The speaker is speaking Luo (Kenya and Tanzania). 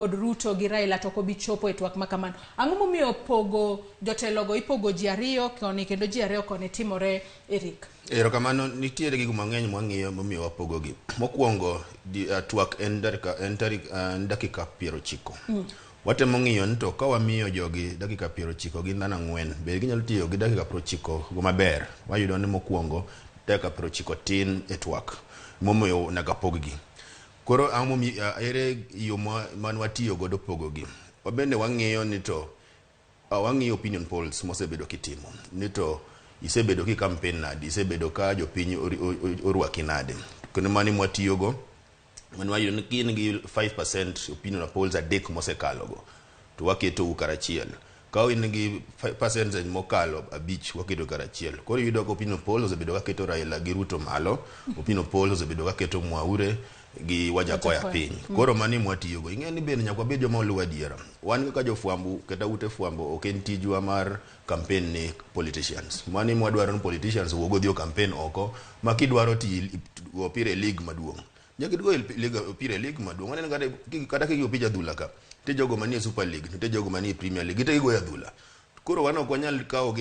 Kod Ruto gi Raila to ok obi chopo e twak ma kamano. Ang'o momiyo pogo jotelogo ipogo ji ariyo koni kendo ji ariyo koni timore Eric? Erokamano, nitiere gigo mang'eny mwang'iyo momiyo wapogogi. Mokwongo, twak en dakika, en tarik, en dakika 90. Watemo ng'iyo ni to ka wamiyo jogi dakika 90 gin dhano ang'wen, be ginyalo tiyo gi dakika 90 go maber? Wayudo ni mokwongo dakika 90 tin e twak, momiyo nyaka poggi. Koro ang'o momiyo ere yo mane watiyo godo pogogi? Wabende wang'iyo ni to wang'iyo opinion polls mosebedo kitimo ni to isebedo ki campaign nade, isebedo ka jopiny orwaki nade. Kendo mano mwatiyogo, mano wayudo ni gin gi 5% opinion polls adek mosekalo go, to waketou karachiel. Ka in gi percentage mokalo 5, waketo karachiel. Koro iyudo ka opinion polls osebedo ka keto Raila gi Ruto malo, opinion polls osebedo ka keto Mwaure gi Wajakoya piny. Koro mano ema watiyogo. Ing'e ni bende nyaka wabed joma oluwo adiera. Wan kaka jofwambo kata ute fwambo ok en tijwa mar campaign ni politicians. Mano ema wadwaro ni politicians owuog odhi o campaign oko ma kidwaro ti go opira e league maduong'. Nyaka igo opira e league maduong'. Waneno kata kigo opich adhula ka, nitie jogo manie Super League, nitie jogo manie Premier League, gite gigoyo adhula. Koro wan ok wanyal kawo gi